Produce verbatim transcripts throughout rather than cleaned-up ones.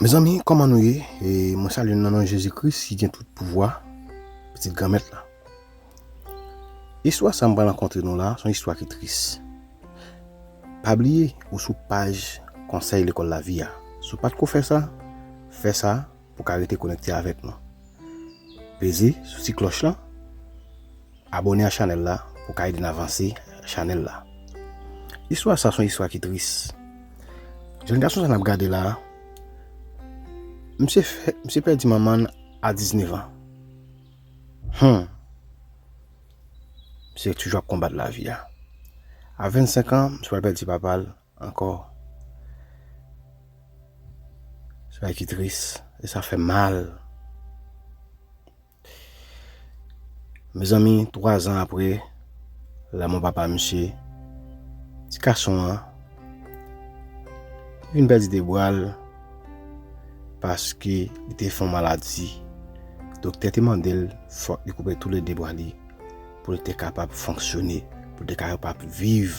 Mezanmi, kòman nou ye? E mwen salye nou nan non Jezi Kris ki gen tout pouvwa, pitit Granmèt la. Istwa sa m pral rakonte nou la, se yon istwa ki tris. Pa bliye, ou sou paj Konsèy Lekòl Lavi a. Si w pa t ko fè sa, fè sa pou w ka rete konekte avèk nou. Peze sou ti klòch lan, abòne a chanèl la pou w ka ede n avanse chanèl la. Istwa sa se yon istwa ki tris. Jèn gason sa n ap gade la, misye fè, misye pèdi manman l a diznèf an. Hmm. Misye toujou ap konbat lavi a. A vennsenk an, misye pral pèdi papa l ankò. Se bagay ki tris, e sa fè mal. Mezanmi, twa zan apre lanmò papa misye, ti gason an vin pèdi de bra l paske li te fè yon maladi. Doktè te mande l fòk li koupe toule de bra li pou li te kapab fonksyone, pou li te kapab viv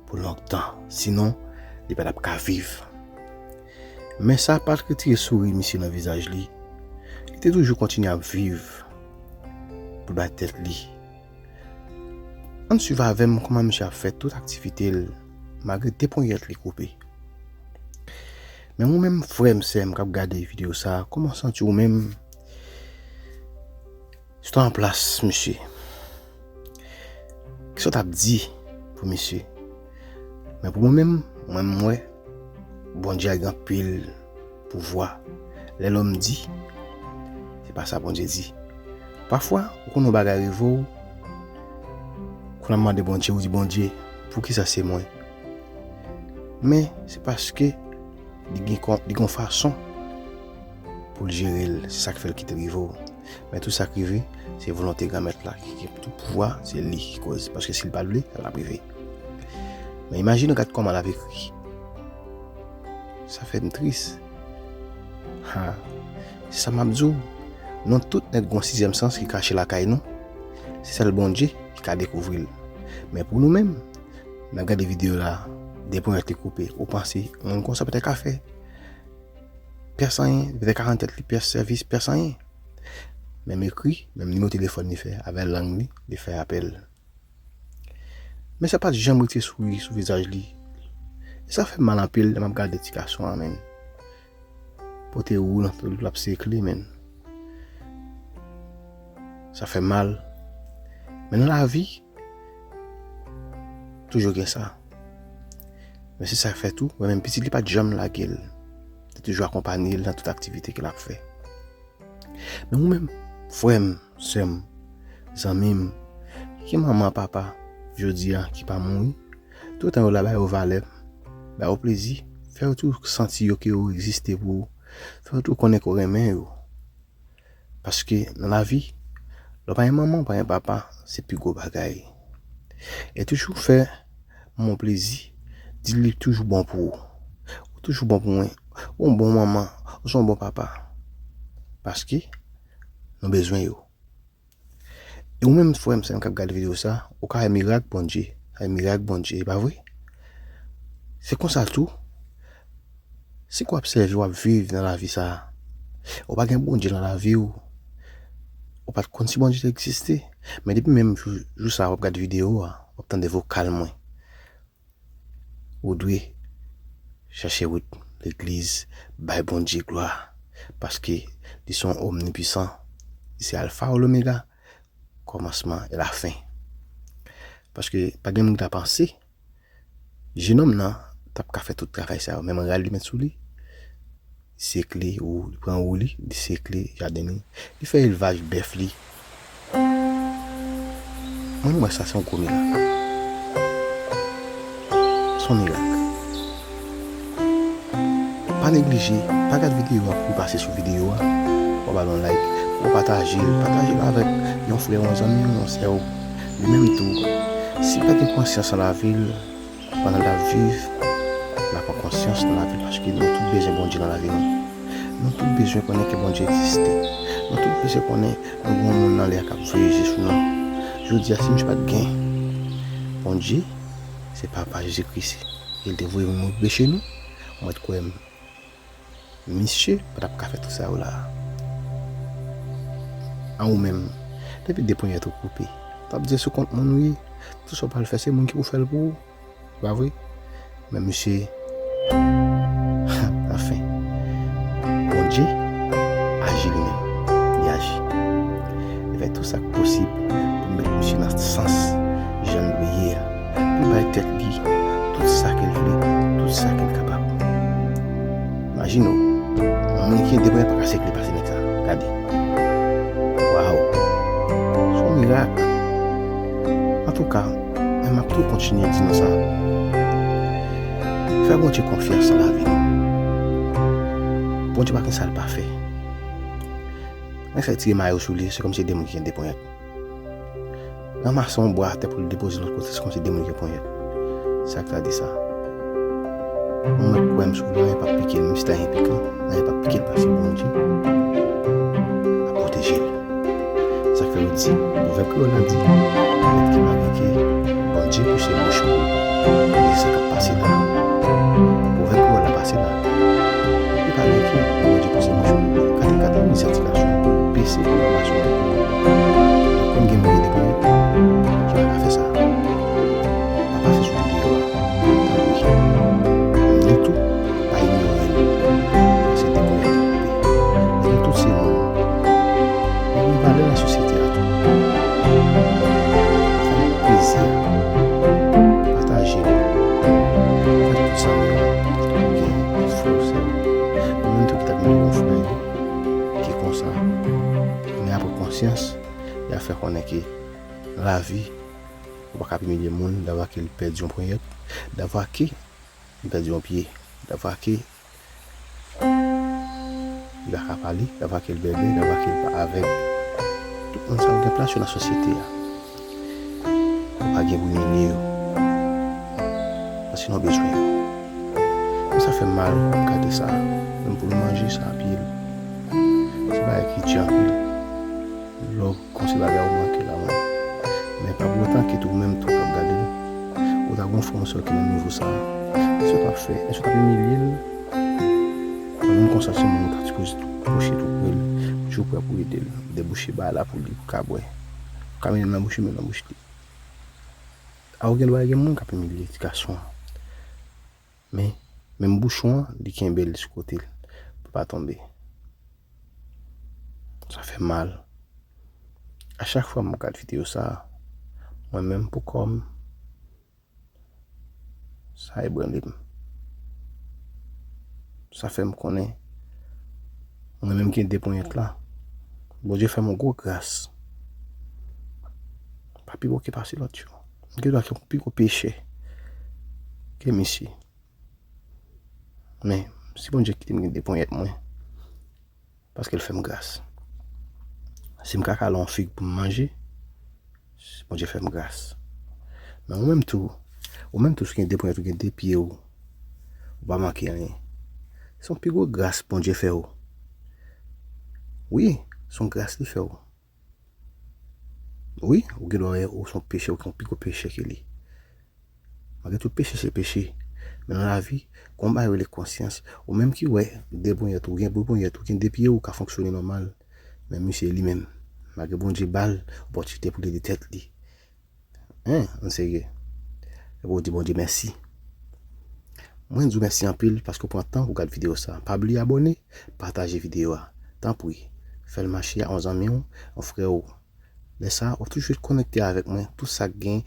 pou lontan. Sinon, li pa t ap ka viv. Men sa pa t retire souri misye nan vizaj li. Li te toujou kontinye ap viv pou bay tèt li. Ann swiv avè m kòman misye ap fè tout aktivite l, malgre de ponyèt li koupe. Men ou menm, frè m, sè m k ap gade videyo sa, kòman w santi w menm? Si w t an plas misye, kisa w t ap di pou misye? Men pou mwen menm, mwen, m wè Bondye a gen anpil pouvwa. Lè lòm di, se pa sa Bondye di. Pafwa, ou konn yon bagay rive w, kounye a w ap mande Bondye, ou di, "Bondye, poukisa se mwen?" Men, se paske li gen kon-, li gen yon fason pou l jere l, se sa k fè l kite l rive w. Men tout sa k rive, se volonte Granmèt la ki gen tout pouvwa, se li ki koz. Paske si l pa t vle, sa t ap rive. Men imajine w gad kòman l ap ekri. Sa fè m tris. Ha. Se sa m ap di w. Nou tout nèt gen yon sizyèm sans ki kache lakay nou. Se sèl Bondye ki ka dekouvri l. Men pou nou menm, n ap gade videyo la, de ponyèt li koupe. Ou panse moun konsa pa t ka fè pyès anyen, petèt ka rann tèt li pyès sèvis, pyès anyen. Menm ekri, menm nimewo telefòn li fè, avè lang li, li fè apèl. Men sa pa t janm retire souri sou vizaj li. E sa fè m mal anpil lè m ap gade ti gason an, menm. Pote wou nan tèt l ap sekle, menm. Sa fè mal. Men nan lavi, toujou gen sa. Men se sa k fè tou, mwen menm pitit li pa t janm lage l. Li toujou akonpanye l nan tout aktivite ke l ap fè. Men ou menm, frè m, sè m, zanmi m, ki gen manman, papa, jodi a, ki pa mouri, toutan yo la, ba yo valè, ba yo plezi, fè yo tou santi yo ke yo egziste pou ou, fè yo tou konnen ke w renmen yo. Paske nan lavi, lè w pa gen manman, w pa gen papa, se pi gwo bagay. E toujou fè manman w plezi, di l li toujou bon pou ou. Ou toujou bon pou mwen. Ou yon bon manman, ou se yon bon papa. Paske nou bezwen yo. E ou menm frè m, sè m k ap gade videyo sa, ou ka wè mirak Bondye, sa se mirak Bondye, e pa vre? Se konsa tou, si w ap sèvi, w ap viv nan lavi sa a, ou pa gen Bondye nan lavi w, ou pa t konn si Bondye te egziste. Men depi menm jou, jou sa a w ap gade videyo a, w ap tande vokal mwen. Ou dwe chache wout legliz, bay Bondye glwa, paske li se yon omnipisan, li se Alfa e Lomega, kòmansman e lafen. Paske pa gen moun ki ta panse jenòm nan t ap ka fè tout travay sa yo, men mwen rale li met sou li, li sekle wou, li pran wou li, li sekle jaden li, li fè elvaj bèf li. Mwen, m wè sa se yon gwo mirak. Se yon mirak. Pa neglije, pa gad videyo a pou l pase sou videyo a. Ou ba l yon like, ou pataje l, pataje l avèk yon frè, yon zanmi w, yon sè w. Li menm tou, si l pa gen konsyans nan lavi l, pandan l ap viv, l ap pran konsyans nan lavi l, paske nou tout bezwen Bondye nan lavi nou. Nou tout bezwen konnen ke Bondye egziste. Nou tout bezwen konnen nou gen yon moun nan lè a k ap veye je sou nou. Jodi a, si misye pa t gen Bondye, se Papa Jezi Kris, e l te voye moun mouri pou peche nou, ou mèt kwè m, Misye pa t ap ka fè tout sa yo la. An ou menm, depi de ponyèt ou koupe, t ap di se sou kont moun ou ye. Tout sa w pral fè, se moun ki pou fè l pou ou. Se pa vre? Men misye, anfen, Bondye aji li menm. Li aji. Li fè tout sa k posib pou l met misye nan sans jan l dwe ye a. Pou l bay tèt li tout sa ke l vle, tout sa ke l kapab. Imajine w, yon moun ki gen de ponyèt pa ka sekle pase nèg sa. Gade. Waw. Se yon mirak. Antouka, men m ap tou kontinye di nou sa. Fè Bondye konfyans nan lavi nou. Bondye pa gen sa l pa fè. Nèg sa tire mayo sou li, se kòmsi de moun ki gen de ponyèt. Ranmase yon bwa atè pou l depoze lòt kote, se kòmsi de moun ki gen ponyèt. Sa k ta di sa? Mwen kwè m sou li, anyen p ap pike l, menm si ta gen pikan, anyen p ap pike l, paske Bondye ap pwoteje l. Sa k fè yo di, pwovèb kreyòl la di, nèg ki pa gen ke, Bondye pouse mouch pou ou. Li sa k ap pase la. Pwovèb kreyòl la pase la. Li pa gen ke, Bondye pouse mouch pou ou. Gade, gade mizè ti gason. Pese pou gason. Konn gen moun ki deprime, ki pa ka fè sa. Pa pase sou videyo a. Tanpri. Li tou, pa inyore l. Paske depi w gen tout se moun. Li gen valè nan sosyete a tou. Fè nou plezi a. Pataje l. Fè tout sa nou gen pou frè w, sè w. Nou menm tou ki t ap gen yon frè ki konsa. Men apre konsyans, y a fè konnen ke nan lavi, ou pa ka ap imilye moun davwa ke li pèdi yon ponyèt, davwa ke li pèdi yon pye, davwa ke li pa ka pale, davwa ke li bèbè, davwa ke li pa avèg. Tout moun sa yo gen plas yo nan sosyete a. Ou pa gen pou imilye yo. Paske nou bezwen yo. Men sa fè m mal gade sa. Menm pou nou manje sa, pye l. Se bagay ki di anpil. Lè w konn se bagay ou manke la, mwen. Men pa pou otan ke tou ou menm tou k ap gade l, ou ta gon frè w sè w ki nan nivo sa a. Èske w t ap fè, èske w t ap imilye l? Yon moun konsa se moun ou ta sipoze tou pwoche tou pre l, toujou prè pou ede l, debouche bagay la pou li, pou ka bwè. Ou ka mennen l nan bouch ou, men nan bouch li. A ou gen dwa gen moun k ap imilye ti gason an. Men, menm bouchon an, li kenbe l sou kote l pou l pa tonbe. Sa fè mal. A chak fwa m gad videyo sa a, mwen menm pou kò m, sa ebranle m. Sa fè m konnen, mwen menm ki gen de ponyèt la, Bondye fè m yon gwo gras. Pa pi bon ke pase lòt yo. M gen dwa ke yon pi gwo pechè ke misye. Men, si Bondye kite m gen de ponyèt mwen, paske l fè m gras. Si m ka kale yon fig pou m manje, Bondye fè m gras. Men ou menm tou, ou menm tou, si w gen de ponyèt, ou gen de pye w, ou pa manke anyen. Se yon pi gwo gras Bondye fè w. Wi, se yon gras li fè w. Wi, ou gen dwa wè ou se yon pechè, ou gen yon pi gwo pechè ke li. Malgre tout, peche se peche. Men nan lavi, gon bagay rele konsyans. Ou menm ki wè de ponyèt, ou gen de ponyèt, ou gen de pye, ou ka fonksyone nòmal. Men misye li menm, malgre Bondye ba l opòtinite pou l ede tèt li. Hein, ann serye. Epi w di Bondye mèsi. Mwen di w mèsi anpil paske w pran tan pou w gad videyo sa. Pa bliye abòne, pataje videyo a. Tanpri, fè l mache a yon zanmi w, yon frè w. Lè sa a, w ap toujou konekte avèk mwen, tout sa k gen.